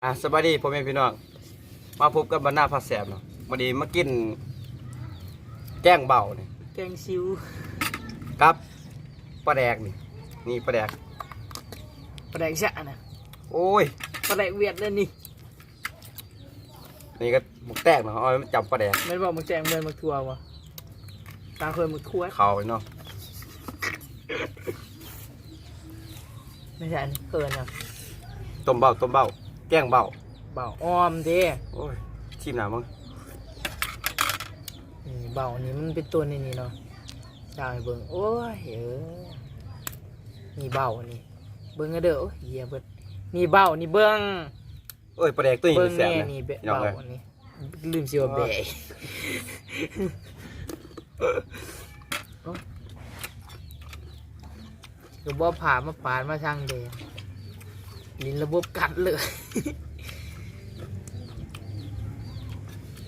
ອ່າ ສະບາຍດີພໍ່ແມ່ພີ່ນ້ອງ ມາພົບກັບບັນນາພາແຊບເນາະ. ມື້ນີ້ມາກິນແກງເບົານີ້ ແກງຊິວ ກັບປາແດກນີ້ ນີ້ປາແດກ ປາແດກຊະນະ ໂອ້ຍ ປາແດກຫວຽດເດ້ນີ້. ນີ້ກໍໝາກແຕງເນາະ ເອົາໄວ້ມາຈ້ຳປາແດກ. ແມ່ນບໍ່ ໝາກແຕງເໝືອນໝາກຖົ່ວບໍ່? ຕ່າງເອີ້ນໝາກຖົ່ວ ເຂົ້າເນາະ. ແມ່ນຫຍັງເອີ້ນຫຍັງ? ຕົ້ມເບົາ ຕົ້ມເບົາ ແກງເບົາ ເບົາອ່ອມເດ້. ໂອ້ຍ ຊີມໜ້າເບິ່ງ. ນີ້ເບົານີ້ມັນເປັນຕົ້ນນີ້ເນາະ ຈາກໃຫ້ເບິ່ງ. ໂອ້ຍ ເອີ ນີ້ເບົານີ້ ເບິ່ງເດີ. ໂອ້ຍ ເຫຍເບິດ. ນີ້ເບົານີ້ເບິ່ງ. ໂອ້ຍ ປາແດກຕົວນີ້ແຊບນະ ນີ້ເບົານີ້ ລືມຊິວ່າແບະ. ກໍບໍ່ພາມາປາດມາທາງແດງ ຫຼິ້ນລະບົບກັດເລີຍ.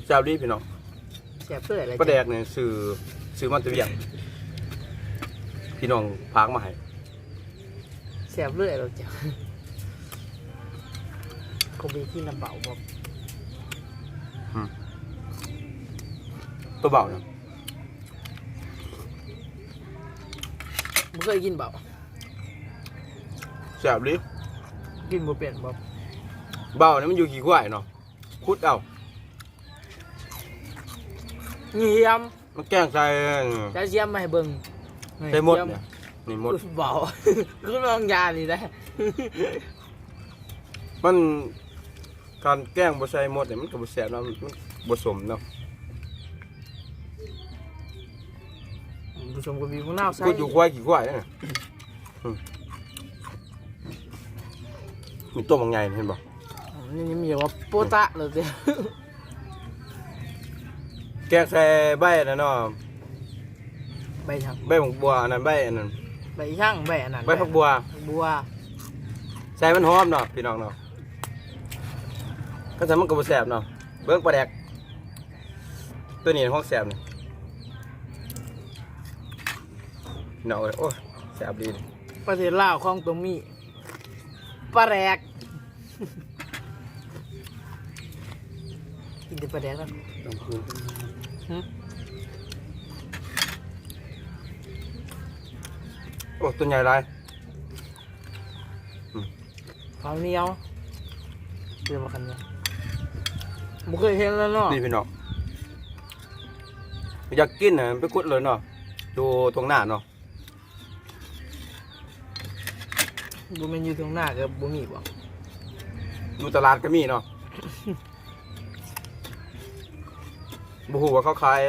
ແຊບດີພີ່ນ້ອງ ແຊບເລີຍ. ປາແດກນີ້ຊື້ ຊື້ມາແຕ່ວຽງ ພີ່ນ້ອງຝາກມາໃຫ້. ແຊບເລີຍເຈົ້າ ຄົນໄປກິນນ້ຳເບົາບໍ່? ອືມ ຕົວເບົານະ ບໍ່ເຄີຍກິນເບົາ. ແຊບອີ່ຫຼີ. ກິນບໍ່ເປັນບໍ່? ເບົານີ້ມັນຢູ່ຂີ້ຄວາຍເນາະ ຂຸດເອົາ. ນີ້ຫຽມ ມາແກງໃສ່ ໃສ່ຫຽມມາໃຫ້ເບິ່ງ. ໃສ່ມົດນີ້ ນີ້ມົດ ເບົາ ຄືລອງຢານີ້ແຫຼະ. ມັນ ຄັນແກງບໍ່ໃສ່ມົດນີ້ ມັນກໍບໍ່ແຊບເນາະ ມັນບໍ່ສົມເນາະ. ບໍ່ສົມກັບບີບມະນາວໃສ່ ກູຢູ່ຄວາຍຂີ້ຄວາຍນະ. ອືມ ມີຕົວບັກໃຫຍ່ ເຫັນບໍ່? ນີ້ມີວ່າໂປຕະເລີຍ. ແກງໃສ່ໃບອັນນັ້ນເນາະ ໃບຫຍັງ? ໃບໝາກບົວ ອັນນັ້ນ ໃບອັນນັ້ນ ໃບຫຍັງ? ໃບອັນນັ້ນ ໃບຜັກບົວ ຜັກບົວ ໃສ່ມັນຫອມເນາະ ພີ່ນ້ອງເນາະ. ຄັນຊັ້ນມັນກໍບໍ່ແຊບເນາະ. ເບິ່ງປາແດກ ຕົວນີ້ຂອງແຊບນີ້ ພີ່ນ້ອງເອີຍ. ໂອ້ຍ ແຊບດີ. ປະເທດລາວຂອງຕົວມີ ປາແດກ ກິນແຕ່ປາແດກເນາະ. ຫຶ ໂອ້ ຕົວໃຫຍ່ຫຼາຍ. ອືມ ເຂົ້າໜຽວ ເປັນວ່າຄັນນີ້ ບໍ່ເຄີຍເຫັນແລ້ວເນາະ. ນີ້ພີ່ນ້ອງ ຢາກກິນນະ ໄປຂຸດເລີຍເນາະ ຢູ່ທົ່ງນາເນາະ. ບໍ່ແມ່ນຢູ່ທົ່ງນາກໍບໍ່ມີບໍ່? ຢູ່ຕະຫຼາດກໍມີເນາະ. ບໍ່ຮູ້ວ່າເຂົາຂາຍ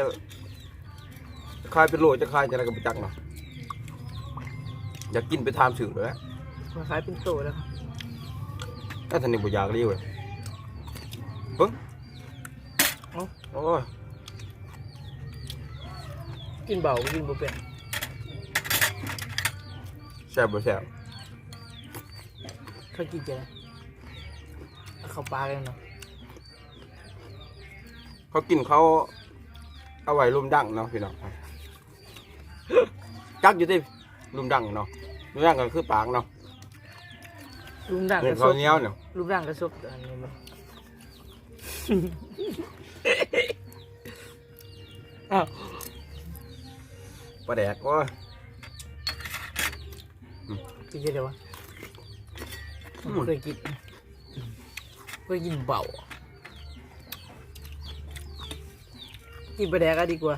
ຂາຍເປັນໂລ ຈະຂາຍຈັ່ງໃດກໍບໍ່ຈັກເນາະ. ຢາກກິນໄປຖາມຊື້ໂລດແຫຼະ. ເພິ່ນຂາຍເປັນໂຕແລ້ວ. ແຕ່ທາງນີ້ບໍ່ຢາກລີເວີຍ. ເບິ່ງ ເອົ້າ ໂອ້ຍ ກິນເບົາກໍກິນບໍ່ເປັນ. ແຊບບໍ່ແຊບ? ເຂົາກິນຈັ່ງໃດ? ເອົາເຂົ້າປາກເລີຍເນາະ. ເຂົາກິນ ເຂົາເອົາໄວ້ລຸ່ມດັງເນາະ ພີ່ນ້ອງ. ຈັກຢູ່ຕິ ລຸ່ມດັງເນາະ. ລຸ່ມດັງກໍຄືປາກເນາະ. ລຸ່ມດັງ ເປັນເຂົ້າໜຽວເນາະ. ລຸ່ມດັງກະສົບອັນນີ້ບໍ່? ອ້າວ ປາແດກ. ໂອ້ຍ ອືມ ກິນໄດ້ວະ. ອືມ ບໍ່ເຄີຍກິນ ບໍ່ເຄີຍກິນເບົາ. ກິນປາແດກອະດີກວ່າ.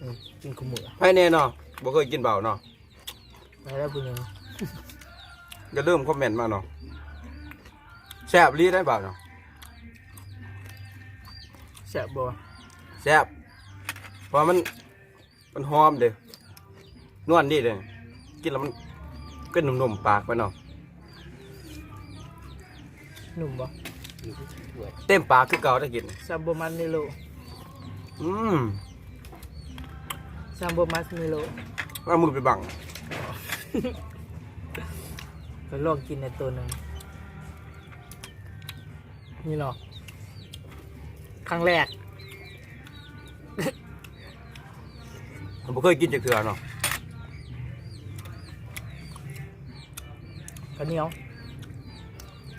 ອືມ ກິນຄູ່ມື້. ໃຜແນ່ເນາະ ບໍ່ເຄີຍກິນເບົາເນາະ? ໄປແລ້ວຜູ້ໜຶ່ງ. ຢ່າລືມຄອມເມັນມາເນາະ. ແຊບອີ່ຫຼີໄດ໋ເບົາເນາະ. ແຊບບໍ່? ແຊບ ເພາະວ່າມັນ ມັນຫອມເດ້ ນວນດີເດ້. ກິນແລ້ວມັນເປັນໜຸ່ມໆປາກໄປເນາະ. ໜຸ່ມບໍ່? ເຕັມປາກຄືເກົ່າໄດ້ກິນ. ຊາມໂບມັນເມໂລ. ອືມ ຊາມໂບມັນເມໂລ. ເອົາມືໄປບັງ. ຂ້ອຍລອງກິນແດ່ໂຕໜຶ່ງ. ນີ້ເນາະ ຄັ້ງແລກ. ບໍ່ເຄີຍກິນຈັກເທື່ອເນາະ. ເຂົ້າໜຽວ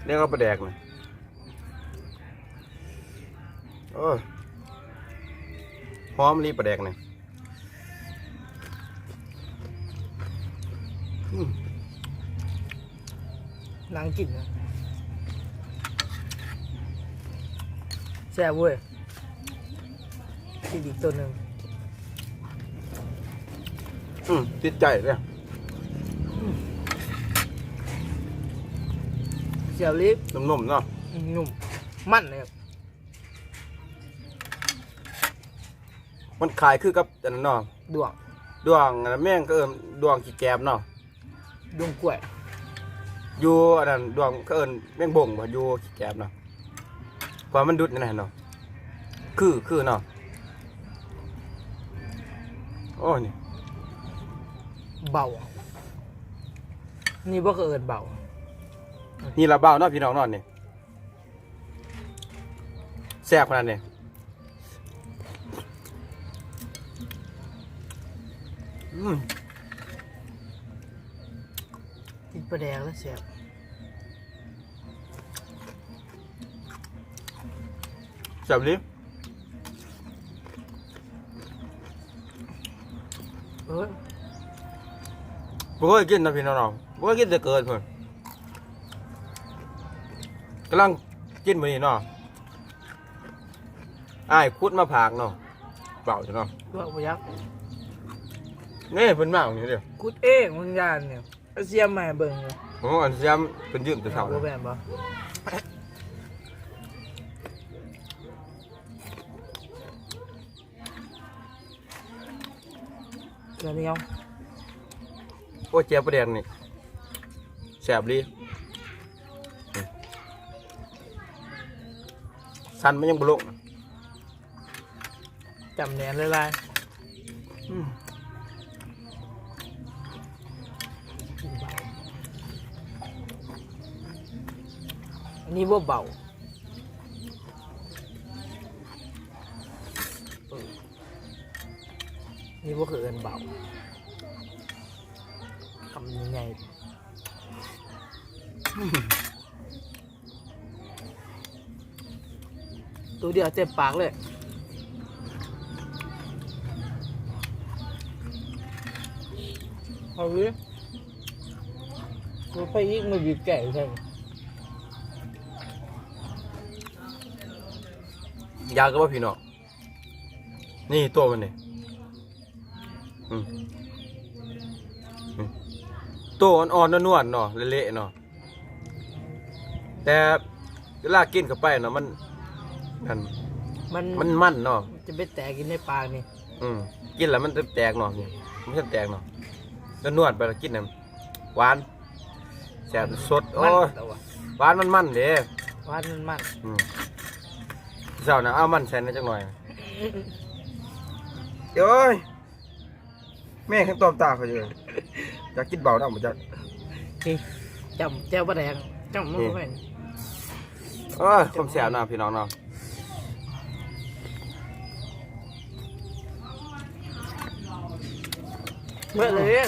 ແລ້ວກໍປາແດກນະ. ໂອ້ຍ ຫອມອີ່ຫຼີປາແດກນີ້. ອືມ ນັ່ງກິນນະ ແຊບເວີຍ. ກິນອີກໂຕໜຶ່ງ. ອືມ ຕິດໃຈເດ້. ອືມ ແຊບອີ່ຫຼີ. ນຸ້ມໆເນາະ. ອືມ ນຸ້ມ ມັນເລີຍ. ມັນຄ້າຍຄືກັບອັນນັ້ນເນາະ ດ້ວງ ດ້ວງອັນນັ້ນແມ່ງ ເຂົາເອີ້ນດ້ວງຂີ້ແກບເນາະ ດ້ວງກ້ວຍ. ຢູ່ອັນນັ້ນ ດ້ວງ ເຂົາເອີ້ນແມງບົງບໍ່ ຢູ່ຂີ້ແກບເນາະ ເພາະວ່າມັນດຸດໃນນັ້ນເນາະ. ຄື ຄືເນາະ. ໂອ້ ນີ້ເບົາ ນີ້ບໍ່ ເຂົາເອີ້ນເບົາ. ນີ້ລະເບົາເນາະ ພີ່ນ້ອງເນາະ ນີ້. ແຊບຂະໜາດນີ້. ອືມ ກິນປາແດກແລ້ວແຊບ. ແຊບອີ່ຫຼີ. ເອີ ບໍ່ເຄີຍກິນນະພີ່ນ້ອງເນາະ ບໍ່ເຄີຍກິນແຕ່ເກີດພຸ້ນ. ກຳລັງກິນມື້ນີ້ເນາະ ອ້າຍຂຸດມາຝາກເນາະ. ເວົ້າຢູ່ເນາະ ເວົ້າບໍ່ຢາກ ນີ້ເພິ່ນມານີ້ເດ້ ຂຸດເອງບາງຢ່າງນີ້. ເອົາສຽມມາໃຫ້ເບິ່ງເລີຍ. ໂອ້ ອັນສຽມເພິ່ນຢືມແຕ່ເຊົ້າ ບໍ່ແມ່ນບໍ່? ເກືອໜຽວ. ໂອ້ຍ ແຈ່ວປາແດກນີ້ແຊບອີ່ຫຼີ. ສັນມັນຍັງບໍ່ລົງ. ຈ້ຳແໜ້ນຫຼາຍໆ. ອືມ ອັນນີ້ບໍ່ເບົາ. ເອີ ນີ້ບໍ່ຄືເອີ້ນເບົາ ຄຳໃຫຍ່ໆ. ໂຕດຽວເຕັມປາກເລີຍ. ເອົາເລີຍ ບໍ່ໄປອີກ ມາບີບແກະໃສ່. ຢາກກັບວ່າພີ່ນ້ອງ ນີ້ໂຕມັນນີ້. ອືມ ອືມ ໂຕອ່ອນໆ ນວນໆ ເນາະ ເລະໆ ເນາະ ແຕ່ເວລາກິນເຂົ້າໄປເນາະ ມັນ ອັນ ມັນ ມັນມັນເນາະ ຈະໄປແຕກຢູ່ໃນປາກນີ້. ອືມ ກິນແລ້ວມັນຈະແຕກເນາະ ນີ້ ມັນຈະແຕກເນາະ ນວນໆ ໄປແລ້ວກິນນະ ຫວານ ແຊບສົດ. ໂອ້ຍ ຫວານມັນໆ ເດ້ ຫວານມັນໆ. ອືມ ເຊົ້ານະ ເອົາມັນໃສ່ແດ່ຈັກໜ່ອຍ. ໂອ້ຍ ແມ່ງຍັງຕອມຕາຂ້ອຍຢູ່ ຢາກກິນເບົານຳບໍ່ຈັກ. ນີ້ ຈ້ຳແຈ່ວປາແດກ ຈ້ຳມັນເຂົ້າໄປ. ໂອ້ຍ ຄວາມແຊບເນາະ ພີ່ນ້ອງເນາະ. ເບິດເລີຍ.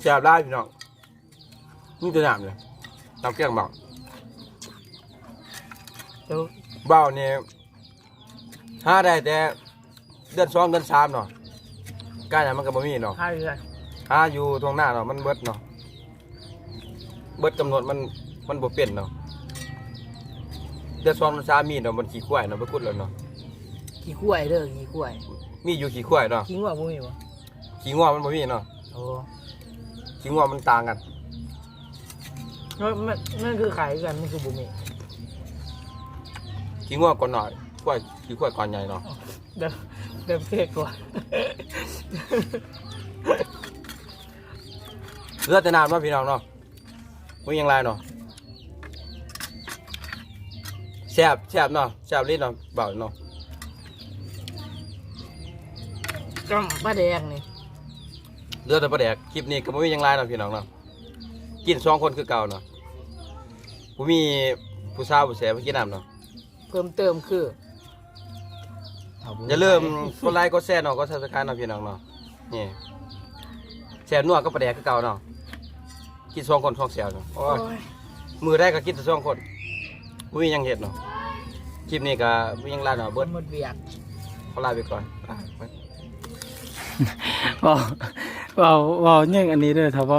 ແຊບຫຼາຍພີ່ນ້ອງ ມີແຕ່ນ້ຳເລີຍ ນ້ຳແກງເບົາ. ເອີ ເບົານີ້ຫາໄດ້ແຕ່ເດືອນສອງເດືອນສາມເນາະ ກາຍນັ້ນມັນກໍບໍ່ມີເນາະ. ຫາຢູ່ໃສ? ຫາຢູ່ທົ່ງນາເນາະ ມັນເບິດເນາະ ເບິດກຳນົດ ມັນ ມັນບໍ່ເປັນເນາະ. ເດືອນສອງເດືອນສາມມີເນາະ ມັນຂີ້ຄວາຍເນາະ ໄປຂຸດແລ້ວເນາະ. ຂີ້ຄວາຍເດີ ຂີ້ຄວາຍ. ມີຢູ່ຂີ້ຄວາຍເນາະ. ຂີ້ງົວບໍ່ມີບໍ່? ຂີ້ງົວມັນບໍ່ມີເນາະ. ໂອ້ ຂີ້ງົວມັນຕ່າງກັນ. ມັນ ມັນ ມັນຄືຄ້າຍກັນ ມັນຄືບໍ່ມີ. ຂີ້ງົວກ້ອນນ້ອຍ ຄວາຍ ຂີ້ຄວາຍກ້ອນໃຫຍ່ເນາະ. ແບບ ແບບເພກວ່າ ເຫຼືອແຕ່ນ້ຳເນາະ ພີ່ນ້ອງເນາະ. ບໍ່ມີຫຍັງຫຼາຍເນາະ. ແຊບ ແຊບເນາະ ແຊບອີ່ຫຼີເນາະ ເບົາເນາະ. ຈ້ຳປາແດກນີ້ ເຫຼືອແຕ່ປາແດກ. ຄລິບນີ້ກໍບໍ່ມີຫຍັງຫຼາຍເນາະ ພີ່ນ້ອງເນາະ ກິນສອງຄົນຄືເກົ່າເນາະ. ບໍ່ມີຜູ້ສາວຜູ້ແສມາກິນນຳເນາະ. ເພີ່ມເຕີມຄື ຢ່າລືມກົດໄລກົດແຊເນາະ ກົດ Subscribe ເນາະ ພີ່ນ້ອງເນາະ. ນີ້ ແຊບນົວກັບປາແດກຄືເກົ່າເນາະ ກິນສອງຄົນສອງແຊວເນາະ. ໂອ້ຍ ໂອ້ຍ ມື້ໃດກໍກິນແຕ່ສອງຄົນ. ບໍ່ມີຫຍັງເຮັດເນາະ. ຄລິບນີ້ກໍບໍ່ມີຫຍັງຫຼາຍເນາະ ເບິດ ໝົດວຽກ ຂໍລາໄປກ່ອນ ອ່າ ໄປ ເວົ້າ ເວົ້າ ເວົ້າຫຍັງອັນນີ້ເດີ ຖ້າເວົ້າ